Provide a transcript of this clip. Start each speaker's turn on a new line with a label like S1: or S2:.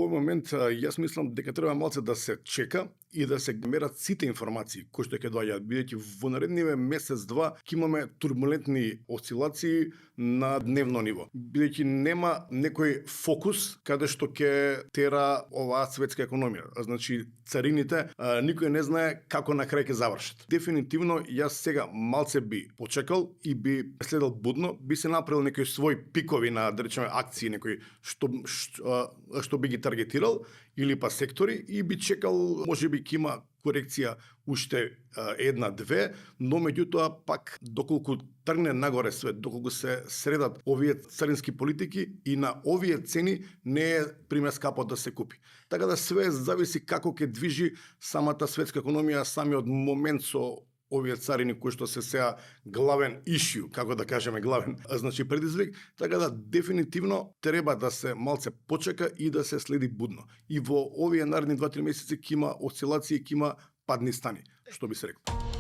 S1: овој момент јас мислам дека треба малце да се чека и да се мерат сите информации кои што ќе доаѓаат, бидејќи во наредниве месец-два ќе имаме турбулентни осцилации на дневно ниво. Бидејќи нема некој фокус каде што ќе тера оваа светска економија. Значи царините никој не знае како на крај ќе завршат. Дефинитивно јас сега малце би почекал и би следел будно, би се направил некои своји пикови на, да речеме, акции, некои што би ги таргетирал или па сектори и би чекал, можеби ќе има корекција уште една-две, но меѓутоа пак доколку тргне нагоре свет, доколку се средат овие царински политики и на овие цени не е примескапо да се купи. Така да све зависи како ќе движи самата светска економија, самиот момент со овие царини кои што се сега главен issue, како да кажеме главен, значи предизвик, така да дефинитивно треба да се малце почека и да се следи будно. И во овие наредни 2-3 месеци ќе има осцилации, ќе има падни стани, што би се рекло.